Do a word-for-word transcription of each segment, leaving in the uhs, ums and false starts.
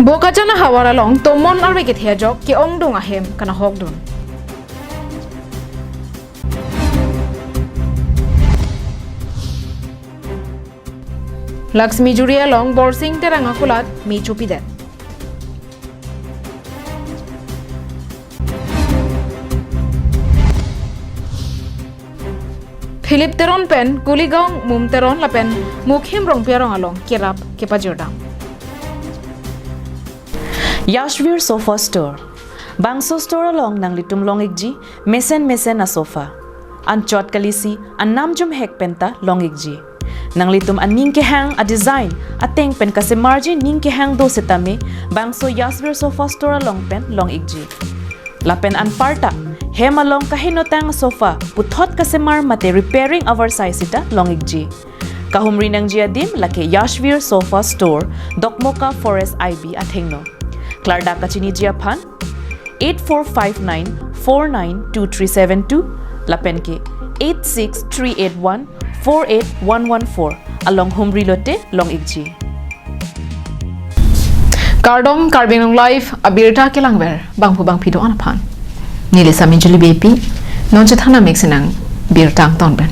Bokajan ahavar along tomon arve kethe ajok ke-ongdung ahem kanahokdun. Laxmijuri along Borsing Terang akulat me chopidet. Philip Teron pen Kuligaon Mum Teron lapen Mukhim Rongpi arong along kerap kepajirdam. Yashvir Sofa Store. Bangso store along nanglitum long-ikji mesen mesen asofa. Anchot kalisi, anam jumhek penta long-ikji. Nanglitum aning kehang, adesign, ateng pen kasemarji ning kehang do setame, bangso Yashvir Sofa Store along pen long-ikji. Lapen anparta, hem along kahenotang sofa puthot kasemar mate repairing avar sai sita long-ikji. Kahumri nangji adim lake Yashvir Sofa Store, Dokmoka Forest I B athengno. Klardak kachiniji aphan, eight four five nine four nine two three seven two, lapen ke eight six three eight one four eight one one four along humri lote long-ikji. Kardom, Karbi Anglong Live abirta kelangver bangphu bangphi do-an aphan. Neli Sami Juli Beypi, non chethan amek senang birta angton pen.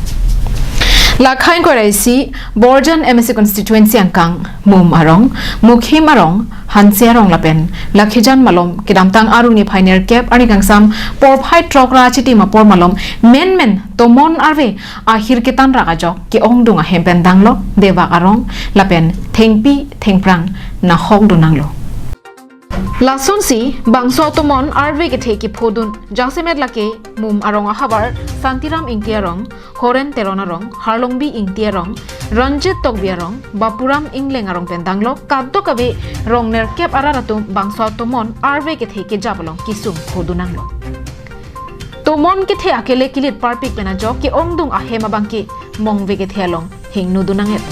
Lakha ingkoi ra isi, Borjan M A C constituency angkang Mum arong, Mukhim arong, Hanse arong lapen Lakhijan malom kedamtang Aru niphai nerkep arni kangsam porphai throk ra chitim apor malom menmen tomon arve ahir ketan rak ajok ke-ongdung ahem pen danglo, devak arong lapen thengpi thengphrang nahokdun nanglo. Lasonsi bangso tomon arve kethe kephodun jasemet lake Mum arong ahavar Santiram Ingti arong, Horen Teron arong, Harlongbi Ingti arong, Ranjit Tokbi arong, Bapuram Ingleng arong pen danglo, kadokave rong nerkep arat atum bangso tomon arve kethe kejap along kesung phodun nanglo. Tomon kethe akele kilit parpik pen ajok ke-ongdung ahem abangke mongve kethe along hingnodun nang-et.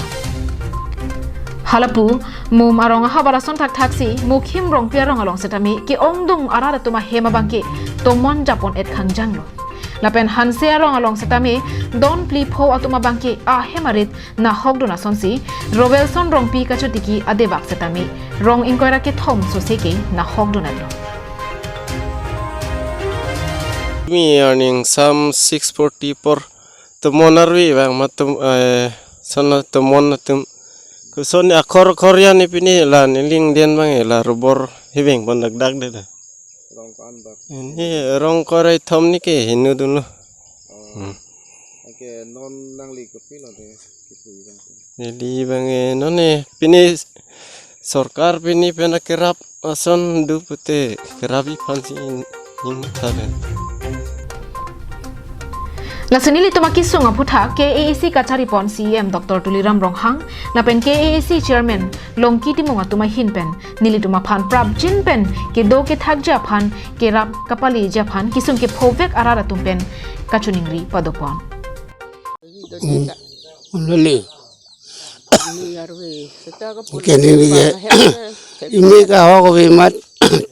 Halapu, Mum arong ahavar ason thakthaksi, Mukhim Rongpi arong along setame ke-ongdung arat atum ahem abangke tomon japon-et khangjanglo. Lapen Hanse arong along setame don phli pho atum abangke ahem arit nahokdun asonsi, Rovelson Rongpi kachotiki adevak setame rong ingkoi ra kethom sose ke nahokdun nanglo. Mi arni kangsam six forty apor tomon arve vang ma tom, eh, sona tomon atum. Koson akhor khor ya ni pini la neling den abang la rubor hiveng pon dak dak de da. Rong ko-an bak. Ini rong ingkoi ra kethom ni ke hingnodunlo. Oh. Hmm. Oke, non nangli kopilo de, kipu bang. Neli abang, eh, non, eh, pini sorkar pini pen akerap ason do pute kerap-i aphansi in, in thalen. Lasi nelitum akesung aphuthak K A A C kacharipon C E M Doctor Tuliram Ronghang lapen K A A C Chairman Longki Timung atum ahin pen nelitum aphan prapjin pen kedo kethakji aphan kerap kapaleji aphan kesung kephovek arat atum pen kachiningri padopon. Hmm. Lele. Kene ni ke, ini ke ahok ave amat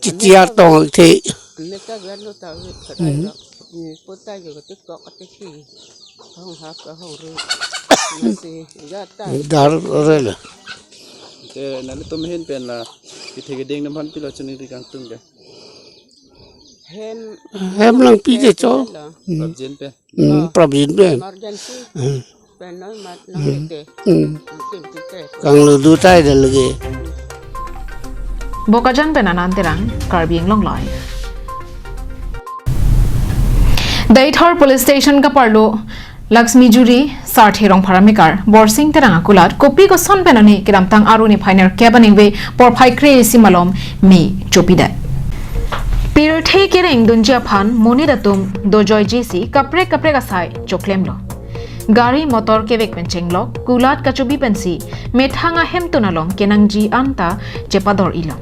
titi artong the. Hmm. Dar rele. Ke nelitum ahin pen la kethe keding atum aphan pilo chiningri kangtung ke. Hem, hem nangpi ke cho. Hmm. Prapjin pen. Hmm, prapjin pen. Emergency. Hmm. Pen non mat nang Hmm. Ete. Hmm. Nangkim tite. Kanglu dutai da lagi. Bokajan pen Anand Terang, Karbi Anglong Live. Deithor Police Station kaparlo Laxmijuri Sarthe Rongphar amekar Borsing Terang akulat kopi koson pen ani kedamtang Aru niphai nerkep aningve porphai kre-isi malom me chopidet. Pirthe kereng dunji aphan monit atum dojoijisi kaprek kaprek asai choklemlo. Gari motor kevek pen chenglok, kulat kachobi pensi methang ahemtun along kenangji anta chepador-ilo.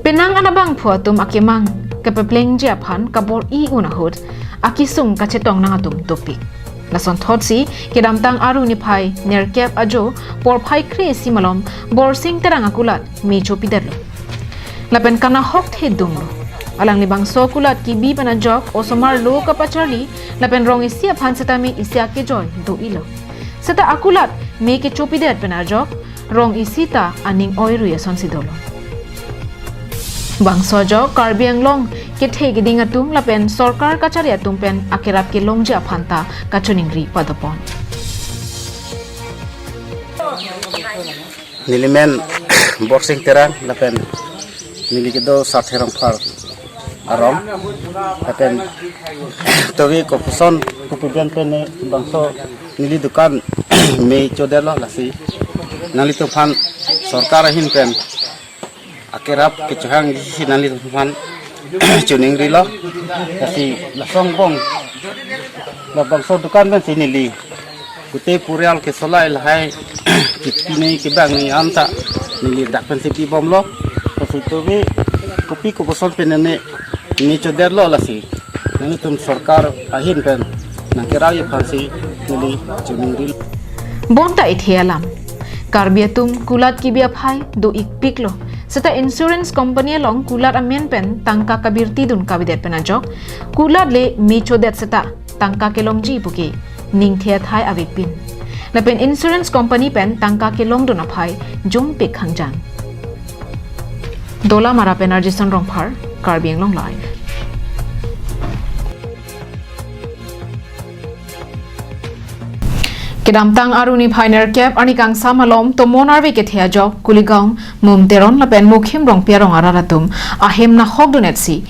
Penang an abangphu atum akemang kepeplengji aphan kabor-i un ahut akesung kachetong nang atum dopik. Lasonthotsi kedamtang Aru niphai nerkep ajo porphai kre-isi malom Borsing Terang akulat me chopidetlo. Lapen kanahokthe dunglo. Alanglibangso kulat kebi pen ajok osomar lo kapacharli lapen rong isi aphan setame isi akejoi do-ilo. Seta akulat me kechopidet pen ajok rong isi ta aning oirui asonsi dolo. Bangso ajok Karbi Anglong kethe keding atum lapen sorkar kachari atum pen akerap kelongji aphan ta kachiningri padopon. Neli men Borsing Terang lapen neli kedo Sarthe Rongphar arong lapen togi kopuson kopuben pen ne bangso neli dukan me chodetlo, lasi nanglitum aphan sorkar ahin pen akerap kechehangji si nanglitum aphan chiningrilo. Lasi lason angbong labangso dukan pensi neli kute purial kesolai lahai kipine kebang ni anta neli dak pensi pibomlo. Lasi togi kopi kopuson pen ne me chodetlo, lasi nanglitum sorkar ahin pen nangkerapji aphansi neli chiningrilo. Bonta ithe alam. Karbi atum kulat kebi aphai do-ikpiklo. Seta insurance company along kulat amen pen tangka kabirtidun kavedet pen ajok kulat le me chodet seta tangka kelongji puke ningthe athai avepin. Lapen insurance company pen tangka kelongdun aphai jongpik khangjan. Dolamara pen Arjison Rongphar, Karbi Anglong Live. Kedamtang Aru niphai nerkep arni kangsam alom tomon arve kethe ajok Kuligaon, Mum Teron lapen Mukhim Rongpi arong arat atum ahem nahokdun-etsi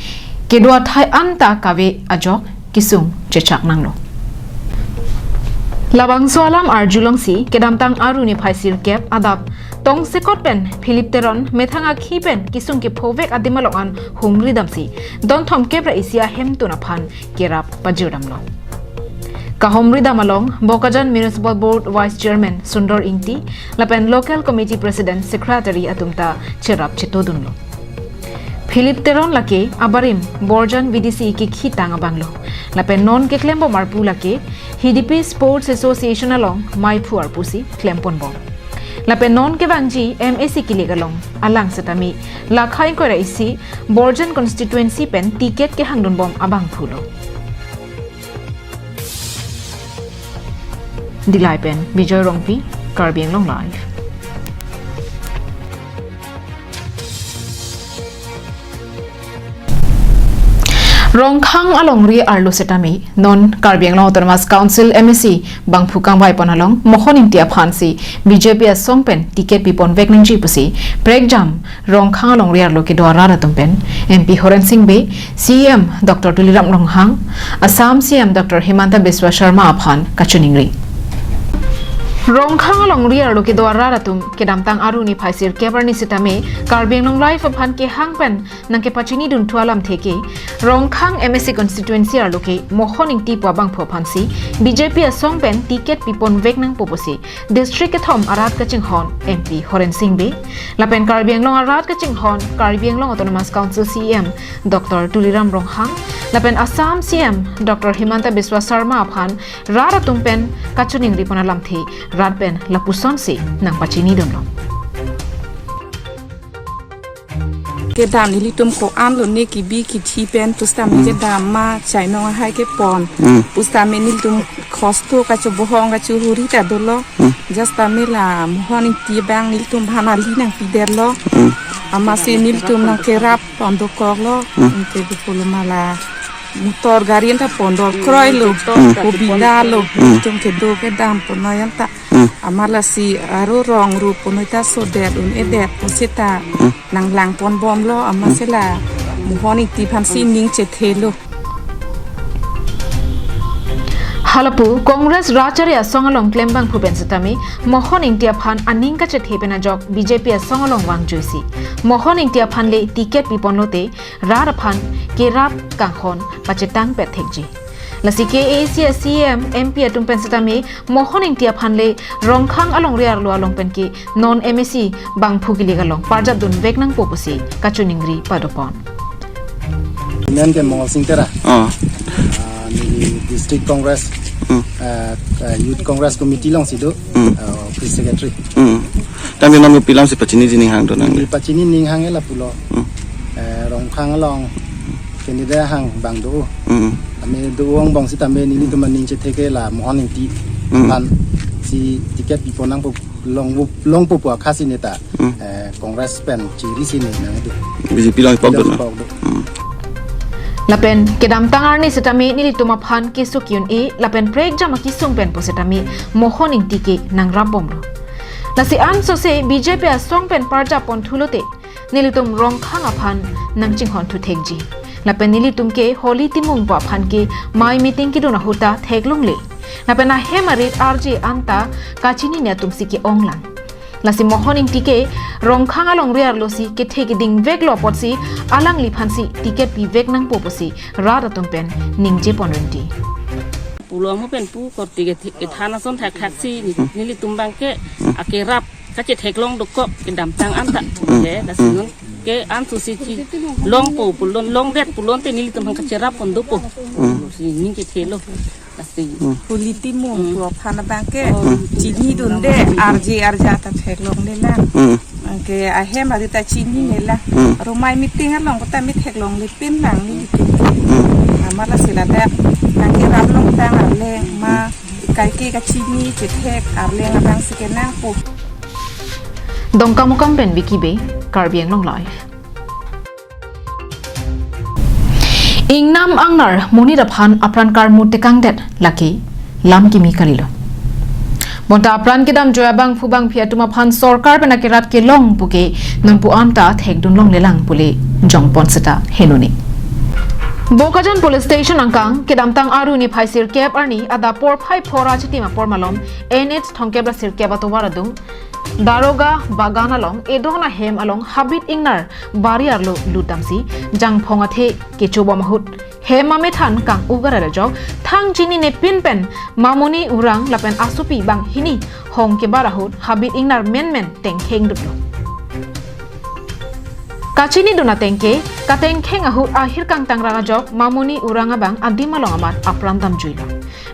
kedo athai anta kave ajok kesung chechak nanglo. Labangso alam arjulongsi kedamtang Aru niphai sirkep adap tongsekot pen Philip Teron methang akhi pen kesung kephovek adim along an humri damsi don thomkep ra isi ahemtun aphan kerap pajirdamlo. Kahumri dam along Bokajan Municipal Board Vice Chairman Sundor Ingti lapen Local Committee President Secretary atum ta cherap chetodunlo. Philip Teron lake abarim Borjan V D C kekhitang abanglo. Lapen non keklembom arpu lake Hidipi Sports Association along maiphu arpusi klemponbom. Lapen non kevangji M A C kilik along alang setame lakha ingkoi ra isi Borjan constituency pen ticket kehangdunbom abangphulo. Dillai pen Bijoy Rongpi, Karbi Anglong Live. Rongkhang alongri arlo setame non Karbi Anglong Autonomous Council M A C bangphu kangvaipon along Mohon Ingti aphansi B J P asong pen ticket piponvek nangji pusi prekjam Rongkhang alongri arlo kedo arat atum pen M P Horen Sing Bey, C E M Doctor Tuliram Ronghang, Assam C E M Doctor Himanta Biswa Sarma aphan kachiningri. Rongkhang alongri arlo kedo arat atum kedamtang Aru niphai sirkep arni setame Karbi Anglong Live aphan kehang pen nangkepachinidunthu alamthe ke Rongkhang M A C constituency arlo ke Mohon Ingti pu abangphu aphansi B J P asong pen ticket piponvek nangpo pusi district kethom arat kachinghon M P Horen Sing Bey, lapen Karbi Anglong arat kachinghon Karbi Anglong Autonomous Council C E M Doctor Tuliram Ronghang, lapen Assam C E M Doctor Himanta Biswa Sarma aphan rat atum pen kachiningri pon alamthe rat pen lapusonsi nangpachinidunlo. Kedam nelitum ko-an lo, ne kebi kethi pen pusitame, mm, kedam ma chainong ahai kepon. Mm. Pusitame nelitum kosto kachobohong kachohuri ta dolo. Mm. Pusitame la Mohon Ingti abang nelitum aphan ali nangpidetlo. Mm. Amatsi nelitum nangkerap pon dokoklo. Mm. Ingke bukolo mala motor gari anta pondor kroilo. Mm. Kobidalo. Mm. Nelitum kedo kedam ponoi anta. Mm. Amat lasi aro rong ru ponoi ta sodet un-edet pusita, mm, nanglangponbomlo, amatsi la Mohon Ingti aphansi ning chethelo. Halapu Congress rat chari asong along klembangphu pen setame Mohon Ingti aphan aning kachethe pen ajok B J P asong along vangjuisi Mohon Ingti aphan le ticket piponlote rat aphan kerap kanghon pachetangpet thekji. Lasi K A A C a C E M, M P atum pen setame Mohon Ingti aphan le Rongkhang alongri arlo along pen ke non M A C bangphu kilik along parjapdunvek nangpo pusi kachiningri padopon. Name ke Mongol Sing Terang. Oh. Ah, neli District Congress, hmm, ah, ah, Youth Congress Committee alongsi do, hmm, ah, Office Secretary. Hmm. Tame non kopi alamsi pachini jining hang do nang? Neli pachini ning hang ela pulo. Hmm. Eh, Rongkhang along candidate hang bang do. Hmm. Tame do angbong sitame nelitum aning chetheke la Mohon Ingti, hmm, aphan Si ticket pipo nangpo, long, longpo pu akhasi neta, Hmm. eh, Congress pen chiri si ne nang itu. B J P long ipok do Long na. ipok do. Hmm. Lapen kedamtang arni setame nelitum aphan kesuk yun e lapen prekjam akesung pen pusitame Mohon Ingti ke nangrap bomlo. Lasi ansose B J P asong pen parjap pon thulote nelitum Rongkhang aphan nangchinghon thu thekji. Lapen nelitum ke Holi Timung pu aphan ke mei meeting kedun ahut ta theklongle. Lapen ahem arit arje anta kachinine atum si ke-onglang. Lasi Mohon Ingti ke Rongkhang alongri arlo si kethe keding veklo apotsi alangliphan si ticket pivek nangpo pusi rat atum pen ningje pon rinti. Pulo amu pen pu korte ke thi-, kethan ason thakthak si ni-, nelitum abang ke akerap kachetheklong dokok kedamtang anta. Hmm. Ke, lasi non ke ansose chelongpo pulon, longdet pulonte nelitum aphan kacherap pon dopo. Hmm. Si ning kethelo. Lasi. Hmm. Holi Timung Hmm. pu aphan abang ke Oh. chinidunde, arje arja ta theklongle lang. Hmm. Anke ahem arit ta chinine lang. Hmm. Aro mei meeting along kota mi theklongle pin lang nelitum. Hmm. Amat lasi ladak nangkerap longtang arleng ma kaike kachini chethek arleng abang si kenangpo. Dongkamukam pen Vicky Bey, Karbi Anglong Live. Ingnam angnar monit aphan apran karmu tekangdet lake lam kimi kalilo. Bonta apran kedam joya bangphu bangphi atum aphan sorkar pen akerap kelong puke nonpu anta thekdun longlelang pule jongpon seta henone. Bokajan Police Station angkang kedamtang aru niphai sirkep arni adap porphai phor achitim apor malom N H thomkep ra sirkep atovar adung Daroga Bagan along edon ahem along Habit Ingnar bari arlo lutdamsi jangphong athe kechobom ahut hem amethan kang-ugar ajok thang chinine pin pen Mamoni Urang lapen asopi banghini hong kebar ahut Habit Ingnar menmen tengkheng dutlo. Kachinidun ateng ke katengkheng ahut ahir kangtang rang ajok Mamoni Urang abang adim along amat apran damjuilo.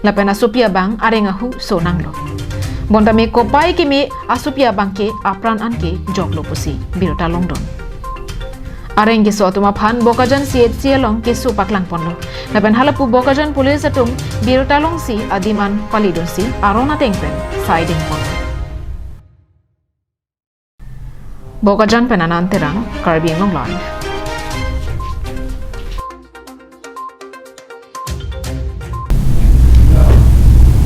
Lapen asopi abang areng ahu sonanglo. Bonta me kopai keme asopi abang ke apran anke joklo pusi birta longdun. Areng keso atum aphan Bokajan C H C along keso paklangponlo. Lapen halapu Bokajan Police atum birta longsi adim an palidunsi aron ateng pen saidengpon. Bokajan pen Anand Terang, Karbi Anglong Live.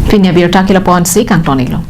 Pini abirta ke lapu-ansi kangton-iklo.